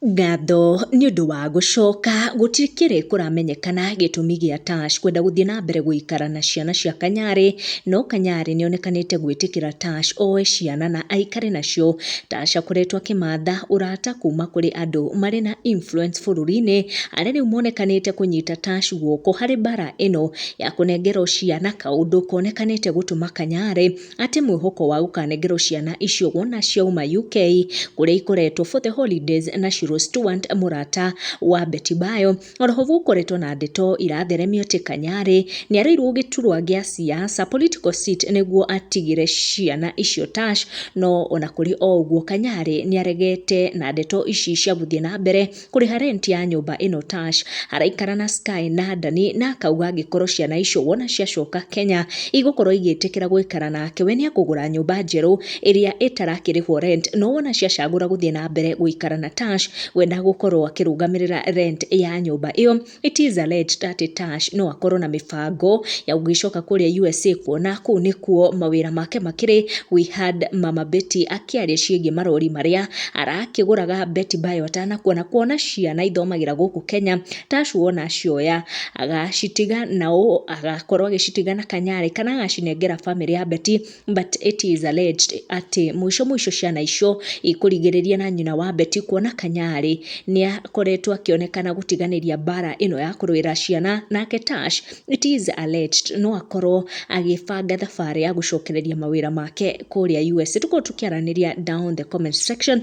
Ngatho nĩ ũndũ wa gũcoka, gũtikĩrĩ kũramenyekana gĩtũmi gĩa Tash kwenda gũthiĩ na mbere gũikara na ciana cia Kanyarĩ, no Kanyarĩ nĩonekanĩte gwĩtĩkĩra Tash oe ciana na aikare nacio. Tash akoretwo akĩmatha ũrata kuma kũrĩ andũ marĩ na influence bũrũri-inĩ, arĩa rĩu monekanĩte kũnyita Tash guoko harĩ mbara ĩno ya kũnengerwo ciana, kaũndũ konekanĩte gũtũma Kanyarĩ ate mwĩhoko wa gũkanengerwo ciana icio wona ciauma UK kũrĩa ikoretwo for the holidays na Shiro Stuart mũrata wa Betty Bayo. Oroho gũkoretwo na ndeto iratheremio atĩ Kanyarĩ nĩareirwo gĩturwa gĩa siasa, political seat, nĩguo atigĩre ciana icio Tash, no ona kũrĩ o ũguo Kanyarĩ nĩaregete na ndeto ici cia gũthiĩ na mbere kũrĩha rent ya nyũmba ĩno Tash araikara na Sky na Dani, na akauga angĩkorwo ciana icio wona ciacoka Kenya igũkorwo igĩtĩkĩra gũikara nake, we nĩekũgũra nyũmba njerũ ĩrĩa ĩtarakĩrĩhwo rent, no wona ciacagũra gũthiĩ na mbere gũikara na Tash, we ndagũkorwo akĩrũgamĩrĩra rent ya nyũmba ĩyo. It is alleged atĩ Tash no akorwo na mĩbango ya gũgĩcoka kũrĩa USA kuona kũu nĩkuo mawĩra make makĩrĩ. We had Mama Betty akĩaria ciĩgiĩ marori marĩa arakĩgũraga Betty Bayo atanakuona, kuona ciana ithomagĩra gũkũ Kenya, Tash wona acioya agacitiga nao, agakorwo agĩcitiga na Kanyarĩ kana agacinengera family ya Betty, but it is alleged atĩ mũico mũico ciana icio ikũrigĩrĩria na nyina wa Betty, kuona Kanyarĩ nĩakoretwo akĩonekana gũtiganĩria mbara ĩno ya kũrũĩra ciana. Nake Tash, it is alleged, no akorwo agĩbanga thabarĩ ya gũcokereria mawĩra make kũrĩa USA. Tũkorwo tũkĩaranĩria down the comment section.